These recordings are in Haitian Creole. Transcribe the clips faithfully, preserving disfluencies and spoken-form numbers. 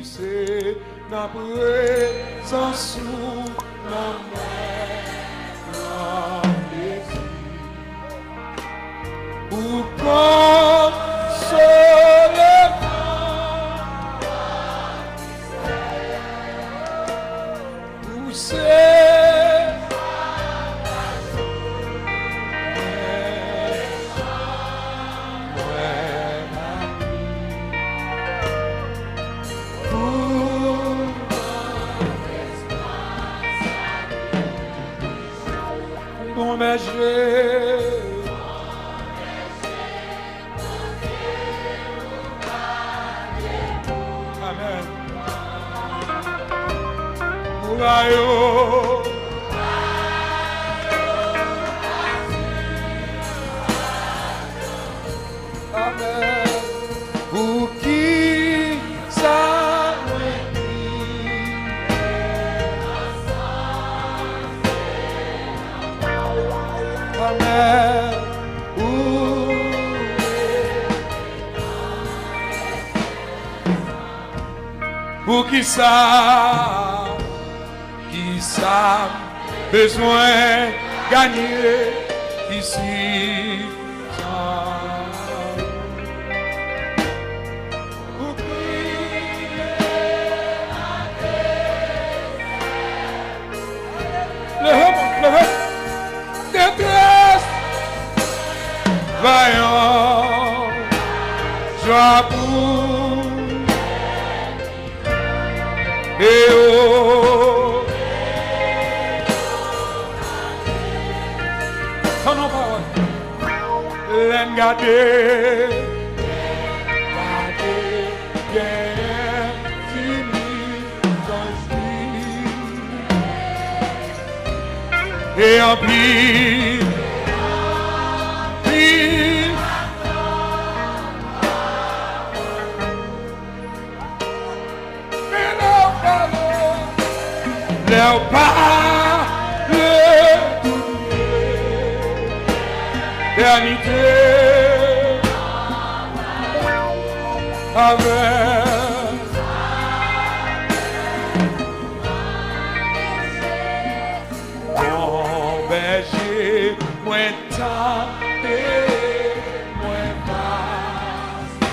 Se nan prezans ou nan mwen pran plezi. Ou konsole mwen. Ou se Bon bèje. Amèn. Ou ba yo. Amèn. Poukisa mwen kriye? Amèn. Ou Poukisa, kisa m bezwen ganye isit? Leve, leve. Detrès. Vayan. Jwa pou. E o. Tann yon pawòl. Lè n gade. Gade. Genyen fini zanj li. E anpil, anpil. Men lè w pale, lè w pale tout etènite avè Bon bèje, mwen tande, mwen pase.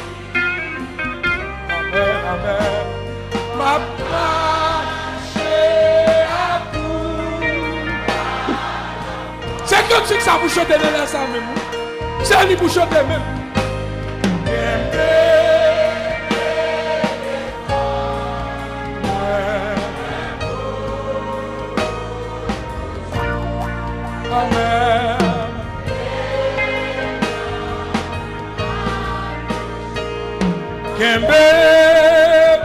Amèn, amèn. M ap mache ak ou. Se kantik sa pou chante nan lè sa menm, wi. Se li pou chante menm. Kenbe mwen. Amèn. Kenbe,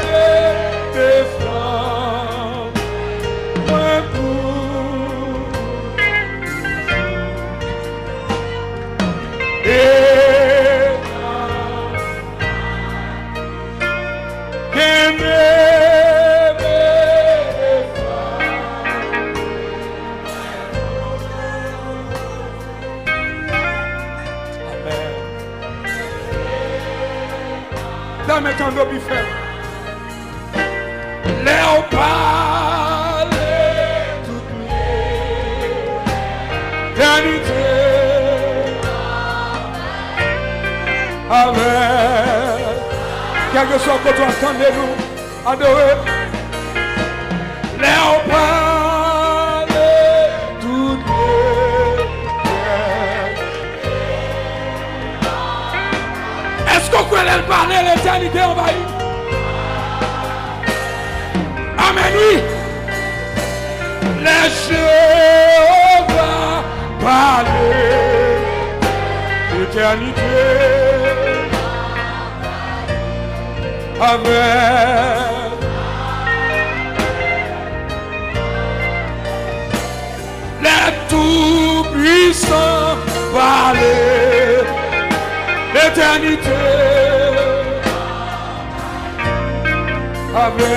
kenbe flanm mwen pou toujou. E kenbe, kenbe flanm. Amèn. Dame, tande w pi fè. Lè w pale tout etènite avè. Kèlkeswa kote w ap tande nou, adore. Lè w pale tout etènite. Èske w kwè lè l pale, letènite anvayi? Amèn, wi. Lè Jewova pale, letènite avè. Lè Toupwisan pale, letènite avè.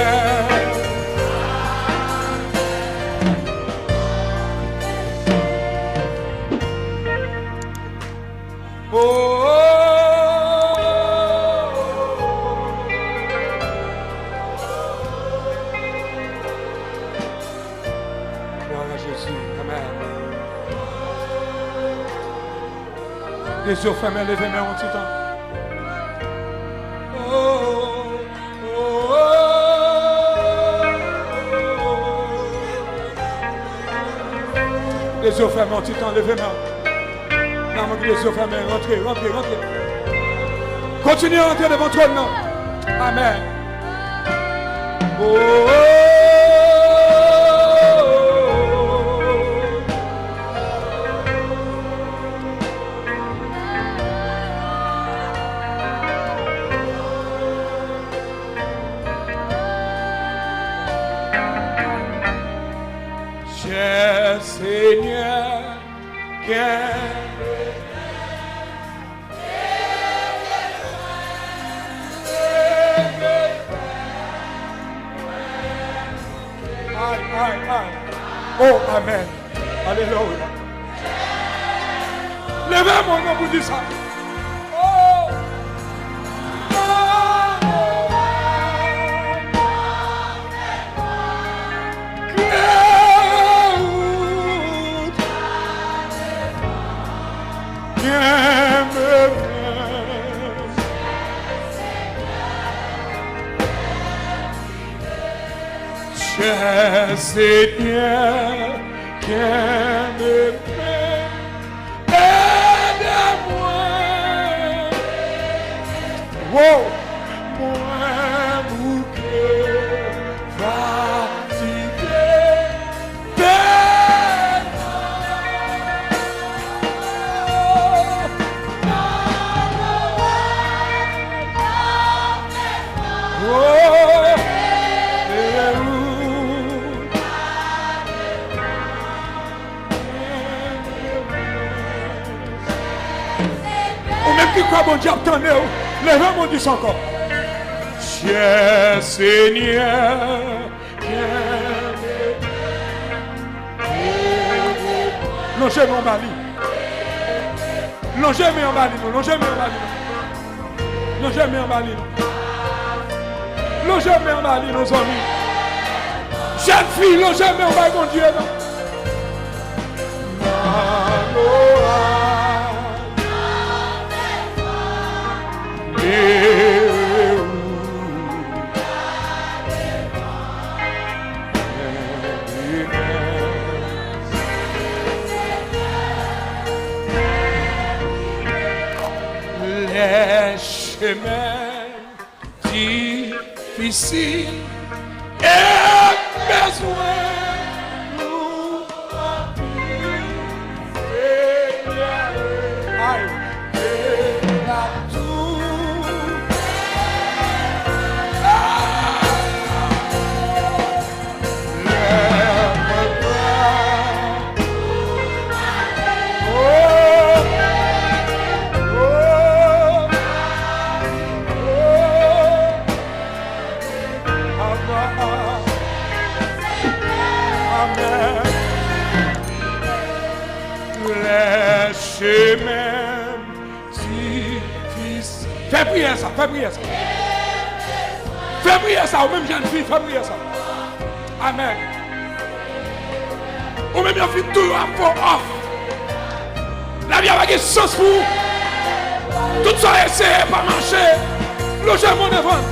Oh, oh, oh, oh. Kite zye w fèmen, leve men w yon ti tan. Oh, oh, oh, oh. Kite zye w fèmen yon ti tan, leve men w. Nan men kite zye w fèmen, rantre, rantre, rantre. Kontinye rantre devan twòn nan. Amèn. Oh, oh, oh, oh. Chè Senyè, kenbe Ay, ay, ay. Oh, amèn. Alelouya. Leve men w pou di sa. Oh. Kenbe men. Chè Senyè, kenbe men, ede mwen. Wo! Mwen bouke, fatige. Ou menm ki kwè Bondye ap tande w, leve men w di sa ankò. Chè Senyè, kenbe. Lonje men w ba li. Lonje men w ba li, non. Lonje men w ba li, non. Lonje men w ba li, non. Lonje men w ba li, non, zanmi. Jèn fi, lonje men w bay Bondye, non. Lè chemen difisil e bezwen nou anpil, Senyè. Ay, e n ap tou. Ah! Lè chemen difisil. Fè priyè sa, fè priyè sa. Fè priyè sa, ou menm jèn fi, fè priyè sa. Amèn. Ou menm yo fin tou yo ap fè w òf. Lavi a pa gen sans pou ou. Tout sa w eseye pa mache. Lonje men w devan.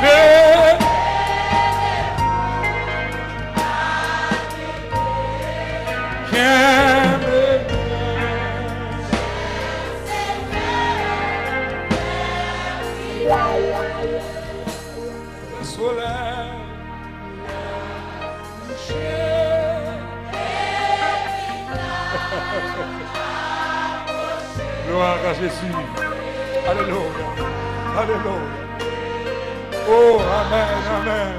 Hey. Kenbe men. Solèy kouche. Gloire à Jésus. Alelouya. Alelouya. Oh, amèn, amèn.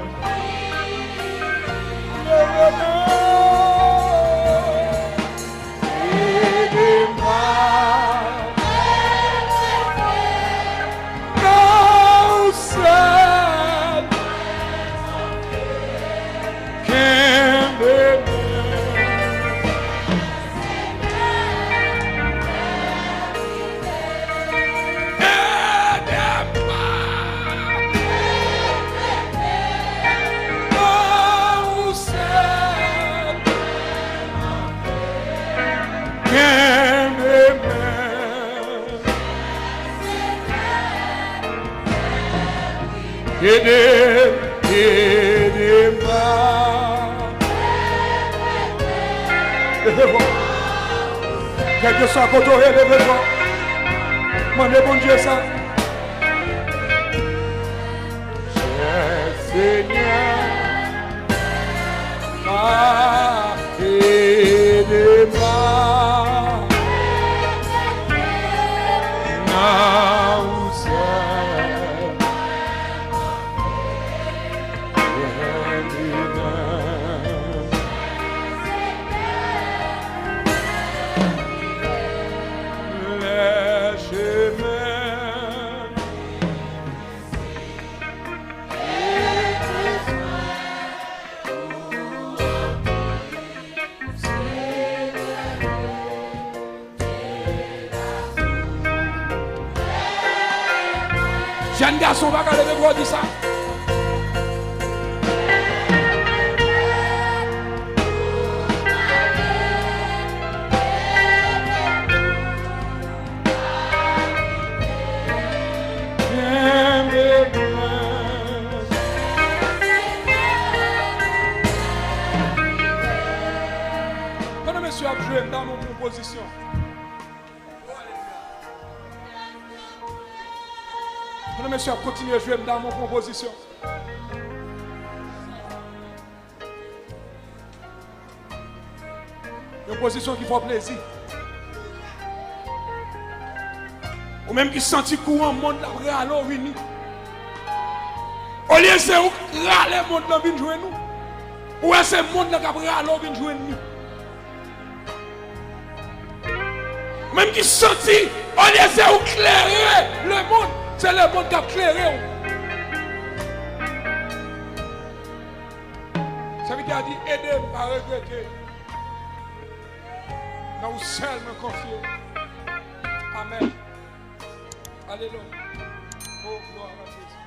Ede m a nan sèl kenbe men. Ede m a nan ou sèl. Ede m, ede m pa. Leve vwa. Kèlkeswa kote w ye, leve vwa. Mande Bondye sa. Chè Senyè, pa ede m pa. Nan ou sèl. Jèn gason, pa ka leve pou w di sa. Pandan mesye ap jwe, m ta ban yon pwopozisyon. Pandan mesye ap kontinye jwe, m ta ban yon pwopozisyon. Yon pozisyon ki fè w plezi. Ou menm ki santi kouran mond la ap rale w vini. Olye se ou k rale mond lan vin jwenn ou, ou wè se mond lan k ap rale w vin jwenn li. Ou menm ki santi, olye se ou k klere lemonn, se lemonn k ap klere w. Sèvitè a di, ede m pa regrete. Nan ou sèl mwen konfye. Amèn. Alelouya. Oh, glwa a Jezi.